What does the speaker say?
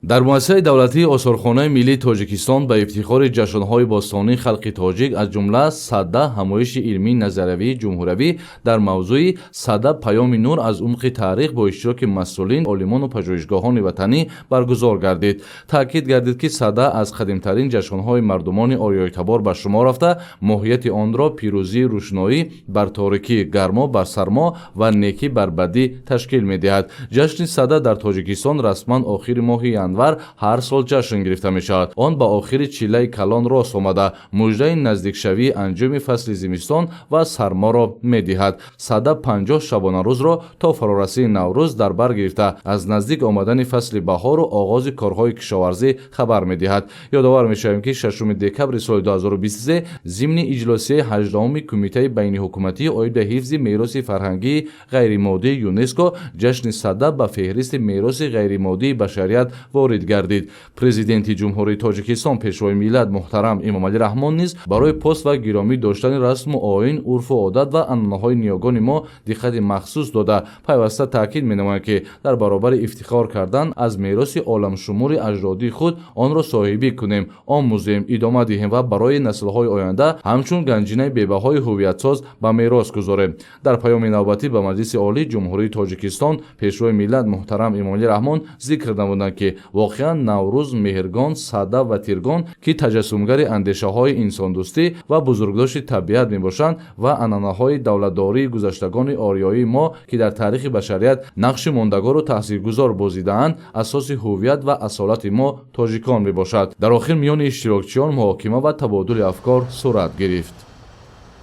Дар муассисаи давлатии Осорхонаи миллии Тоҷикистон ба ифтихори ҷашнҳои бостонии халқи тоҷик, аз ҷумла Сада, ҳамоиши илмии назариявии ҷумҳуриявӣ дар мавзӯи «Сада: паёми нур аз умқи таърих» бо иштироки масъулин, олимону пажӯҳишгоҳони ватанӣ баргузор гардид. Таъкид гардид, ки Сада аз қадимтарин ҷашнҳои мардумони ориёитабор ба шумор рафта, моҳияти онро пирӯзии рӯшноӣ бар торикӣ, гармо бар сармо ва некӣ бар бадӣ ташкил медиҳад. Ҷашни Сада дар Тоҷикистон расман охири моҳи январ ҳар сол ҷашн гирифта мешавад. Он ба охири чиллаи калон рост омада, муждаи наздикшавии анҷоми фасли зимистон ва сарморо медиҳад. Сада 50 шабонарӯзро то фарорасии Наврӯз дар бар гирифта, аз наздик омадани фасли баҳору оғози корҳои кишоварзӣ хабар медиҳад. Ёдовар мешавем, ки 6 декабри соли 2023 зимни иҷлосияи 18-уми Кумитаи байниҳукуматӣ оид ба ҳифзи мероси фарҳангии ғайримоддии ЮНЕСКО ҷашни Сада ба феҳристи мероси ғайримоддии башарият ворид гардид. Президенти Ҷумҳурии Тоҷикистон, Пешвои миллат муҳтарам Эмомалӣ Раҳмон низ барои пос ва гиромӣ доштани расму оин, урфу одат ва анъанаҳои ниёгони мо диққати махсус дода, пайваста таъкид менамояд, ки дар баробари ифтихор кардан аз мероси оламшумури аҷдодии худ, онро соҳибӣ кунем, омӯзем, идома диҳем ва барои наслҳои оянда ҳамчун ганҷинаи бебаҳои ҳуввиятсоз ба мерос гузорем. Дар паёми навбатӣ ба Маҷлиси Олии Ҷумҳурии Тоҷикистон Пешвои миллат муҳтарам Эмомалӣ Раҳмон зикр намуданд, ки воқеан Наврӯз, Меҳргон, Сада ва Тиргон, ки таҷассумгари андешаҳои инсондӯстӣ ва бузургдошти табиат мебошанд ва анъанаҳои давлатдории гузаштагони ориёии мо, ки дар таърихи башарият нақши мондагору таъсиргузор бозидаанд, асоси ҳуввият ва асолати мо, тоҷикон, мебошад. Дар охир миёни иштирокчиён муҳокима ва табодули афкор сурат гирифт.